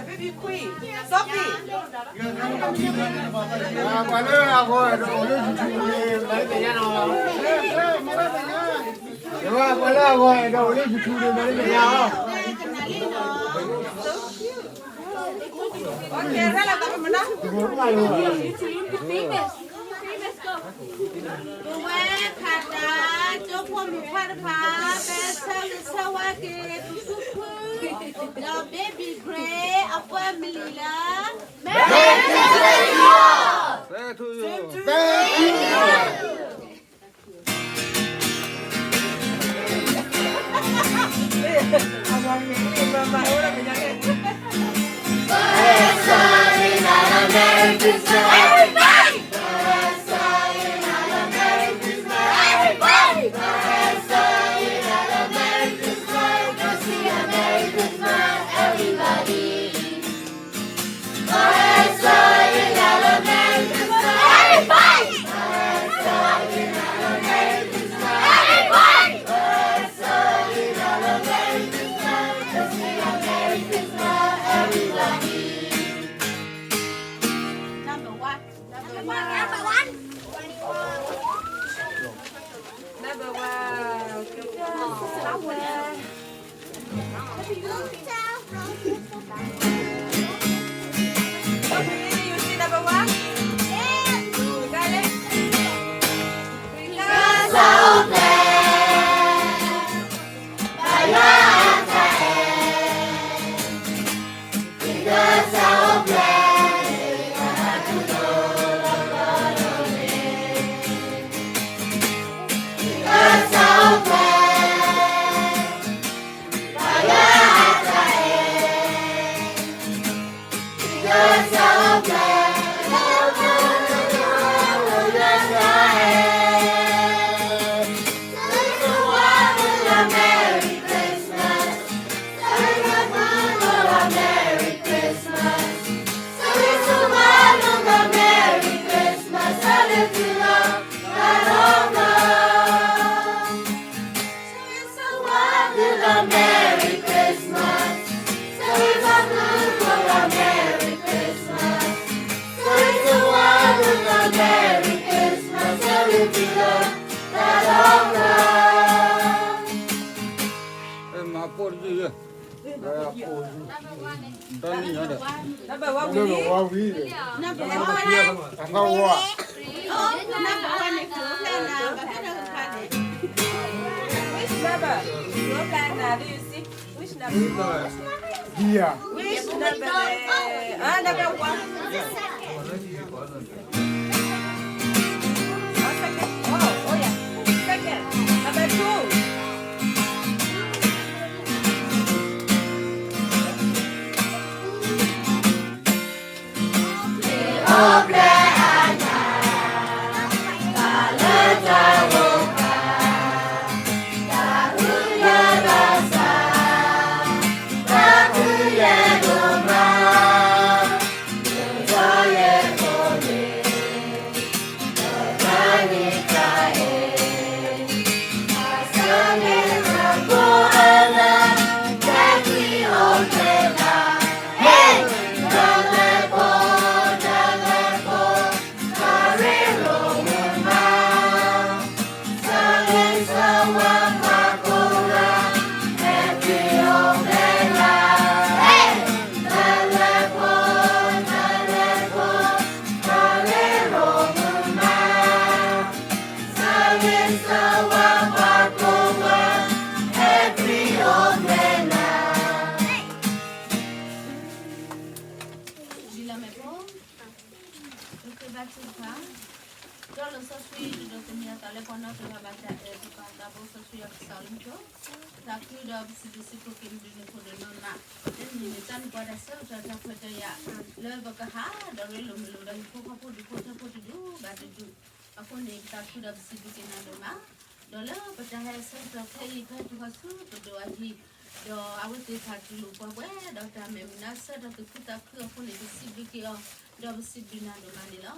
Baby queen, Sophie. ပှၤလၢအဂီၢ်ဒီးအိၣ်လၢ YouTube န့ၣ် မၤလၢမဲာ်ညါနီၤ. ပှၤလၢအဂီၢ်ဒီးအိၣ်လၢ YouTube န့ၣ် မၤလၢမဲာ်ညါနီၤ. ပဝဲခးတၢ် ကၠိဖိမုၣ်ခွါတဖၣ် ပဆၢဂ့ၤဆၢဝါက့ၤ ပသူဖု ဒီး baby Grace အ family လၢ Merry Christmas to you all. Thank you. Everybody! Everybody! Number one. Number one. Number one. Number one. Number one. Number one. Which number? Which number? Do you see? Which number? Number one. Which number? Ah, number one. One second. Oh, oh yeah. Second. Number two. Dí lၢမဲာ်ဖိ, ပဃ့ဘါထုကဖၣ်, ဒီးလၢစီဆှံတဒိးသန့ၤအသးလၢပှၤနီတဂၤဘၣ်, တၢ်အဲၣ်ပကီၢ်သးဘိစီဆှံအကစၢ်လၢမူခိၣ်, သးခုဒီးပစံးဘျုးစံးဖှိၣ်က့ၤမနုၤန့ၣ်ဖိဒိၣ်နီၢ်နး, လၢမုၢ်နံၤမုၢ်သၣ်န့ၣ်ပှၤတၢ်ဆၢကတီၢ်တၢ်ခွဲးတၢ်ယာ်, လၢပကဟးဒီးရ့လိာ်မုာ်လိာ်ဒီးဟံၣ်ဖိဃီဖိဒူၣ်ဖိထၢဖိတဒူၣ်ဘၣ်တဒူၣ်, အဃိန့ၣ် ပသးခုဒီးပစံးဘျုးက့ၤနၤဒိၣ်မး, ဒီးလၢပတၢ်ဟဲဆၢကတီၢ်ခဲအံၤဖဲတဟီၣ်ဆူပဒိၣ်အဟံၣ်, ဒီးအဝဲသ့ၣ်တဖၣ်တူၢ်လိာ်ပှၤပှဲၤဒီးတၢ်မဲာ်မုာ်နါဆၢဒီးသူၣ်ခုသးခုအဃိန့ၣ် ပစံးဘျုးက့ၤအီၤ, ဒီးပစံးဘျုးနၤဒိၣ်မးန့ၣ်လီၤ.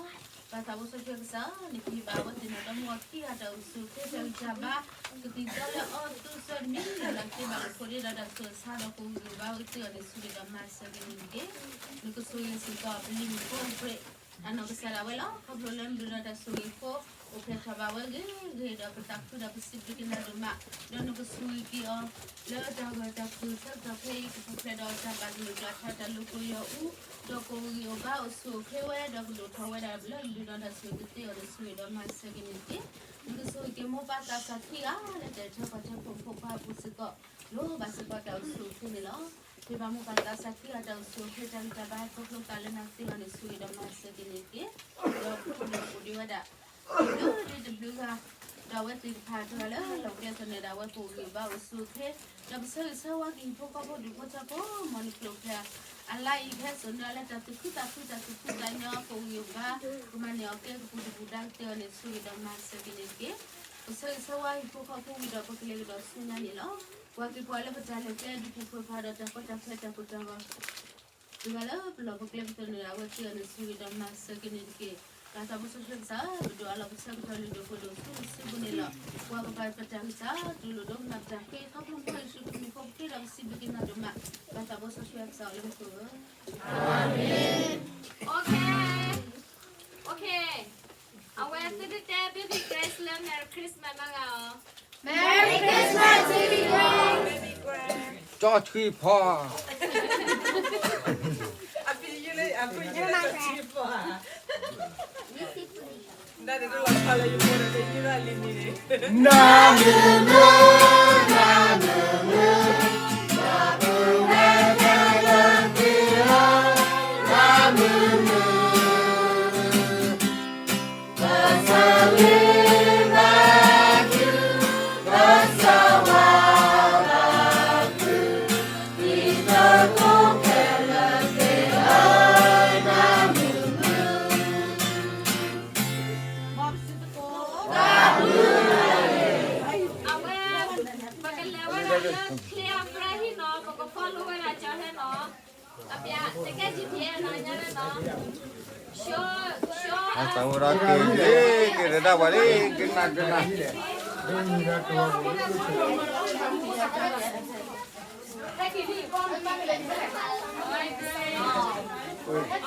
ပၢ်သးဘိစီဆှံကစၢ်ဧၢ, နကဟ့ၣ်ဘၣ်အဝဲသ့ၣ်နီၣ်ဒီမါဝၤခံဂၤတၢ်အိၣ်ဆူၣ်အိၣ်ချ့တၢ်ဂံၢ်တၢ်ဘါ, ကသံၣ်သီလၢအီသူစီဒမံၤလၢ်လၢ်က့ဘၣ်ကဖိးဒ့ဒီးတၢ်ဆူးတၢ်ဆါဒီးကအိၣ်ဂံၢ်အိၣ်ဘါဝဲသ့ၣ်အီၤန့ၣ် ဆိၣ်ဂ့ၤဒီးမၤစၢၤက့ၤန့ၣ်တက့ၢ်. နကဆိၣ်ဂ့ၤစ့ၢ်ကီးပလံၤမုၣ်ဖိအူပြ့း အနီၢ်ကစၢ်ဒၣ်ဝဲလီၤ. ခီဖျိလၢမုၢ်ဒီးတၢ်ဆိၣ်ဂ့ၤအဃိ အိၣ်ဖျဲၣ်ထီၣ်ဘၣ်ဝဲဂ့ၤဂ့ၤဒီးပသးခုဒီးပစံးဘျုးက့ၤနၤဒိၣ်မး, ဒီးနကဆိၣ်ဂ့ၤက့ၤအီၤ လၢတၢ်ဂၢၢ်တၢ်ကျၢၤဆၢကတီၢ်ခဲအံၤ ကပူၤဖျဲးဒီးတၢ်ဘၣ်ကလုာ်ကျါထီၣ်တၢ်လိာ်ကွဲယီၤအူ, ဒီးကအိၣ်ဂံၢ်အိၣ်ဘါအိၣ်ဆူၣ်အိၣ်ချ့ဝဲ ဒီးကဒိၣ်ထီၣ်ဝဲဒၣ်လၢမုၢ်ဒီးတၢ်ဆိၣ်ဂ့ၤကသ့အီၤန့ၣ် ဆိၣ်ဂ့ၤဒီးမၤစၢၤက့ၤန့ၣ်တက့ၢ်. နကဆိၣ်ဂ့ၤက့ၤမိၢ်ပၢ်သးစၢ်ခံဂၤလၢတၢ်ထၢပှၤထၢဖိမုၣ်ဖိခွါအပူၤစ့ၢ်ကီး လိၣ်ဘၣ်စ့ၢ်ကီးတၢ်အိၣ်ဆူၣ်အိၣ်ချ့န့ၣ်လီၤ. ဟ့ၣ်ဘၣ်မိၢ်ပၢ်သးစၢ်ခံဂၤတၢ်အိၣ်ဆူၣ်အိၣ်ချ့တၢ်ဂံၢ်တၢ်ဘါအဖီခိၣ်သးလၢနၤသ့အီၤန့ၣ် ဆိၣ်ဂ့ၤဒီးမၤစၢၤက့ၤန့ၣ်တက့ၢ်. ဒီးပဖိဒိၣ်ပဖိဒ့ဝဲဒၣ် တဘျုးဂ့ၤတဘျုးဂၤ, ဒီးအဝဲသ့ၣ်တဖၣ်တဂၤလၢလီၢ်ကျဲသနၢၣ်ဒၣ်ဝဲကအိၣ်ဂံၢ်အိၣ်ဘါအိၣ်ဆူၣ်အိၣ်ချ့, ဒီးပဆၢဂ့ၤဆၢဝါက့ၤဟံၣ်ဖိဃီဖိဒူၣ်ဖိထၢဖိ မ်နဖျိးဖျဲး အလါအံၤဖဲစိာ်န့ၢ်အီၤလၢတၢ်သူၣ်ခုသးခုတၢ်သူၣ်ဖှံသးညီ ကအိၣ်ဂံၢ်အိၣ်ဘါ ကမၤန့ၢ်အီၤကဲကပူၤတပူၤဒါကသ့အီၤန့ၣ် ဆိၣ်ဂ့ၤဒီးမၤစၢၤက့ၤန့ၣ်တက့ၢ်. ပဆၢဂ့ၤဆၢဝါဟံၣ်ဖိဃီဖိဝံၤဒီးပကလဲၤကဒီးဆူညါန့ၣ်လီၤ. ပှၤက့ၤပှၤလၢပတၢ်လဲၤကျဲဒုးထံၣ်ပှဲၤဖးဒီးတၢ်ကီတၢ်ခဲတၢ်ကိၢ်တၢ်ဂီၤ တဂၤလၢပလီၢ်ပကျဲပသနၢၣ်ဒၣ်ဝဲသ့ၣ်အီၤန့ၣ် ဆိၣ်ဂ့ၤဒီးမၤစၢၤက့ၤန့ၣ်တက့ၢ်. ပၢ်သးဘိစီဆှံကစၢ်ဧၢ, ပဒိၣ်အလီၢ်ပဆၢကတီၢ်လုၢ်ဒိၣ်ပှ့ၤဒိၣ်ဆူစုပူၤန့ၣ်လီၤ. ပှၤကပာ်ပတၢ်ဂံၢ်စၢ်တူၢ်လိာ်ဒိကနၣ်ပတၢ်ဃ့ ခီဖျိမုၢ်ယ့ၣ်ၡူးခရံာ်မံၤဖိကသ့ဒီးပစံးဘျုးက့ၤနၤဒိၣ်မး, ပၢ်သးဘိစီဆှံကစၢ်ဧၢ လၢပဃိ Okay, okay. အဝဲသ့ၣ်တဲ baby Grace လၢ Merry Christmas နီၢ်ဂၤအီၤ Merry Christmas baby Grace. ကၠီထွံၣ်ဖီ နၢ်မုာ်မုာ် နၢ်မုာ်မုာ် ဒီပုၢ်ဝဲၢ်ခဲလၢာ်သ့ၣ်ဧၢ, နၢ်မုာ်မုာ် အဝဲ ပကလဲၤဝဲဒၣ်လၢ Clear Friend ဟံၣ်နီၤ, ပက follow ဝဲဒၣ်ကၠီဟဲနီၤ, အပျး တကဲ G P S နီၤ, ညါလၢနီၤ, အသးဝဲဒၣ်က့ၤလံ, က့ၤရဒၣ်ဝဲလံ, က့ၤနၤက့ၤနၤ,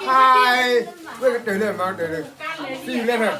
Hi, ဝဲကတၢၢ်လၢမၤကတၢၢ်လၢ, see you later.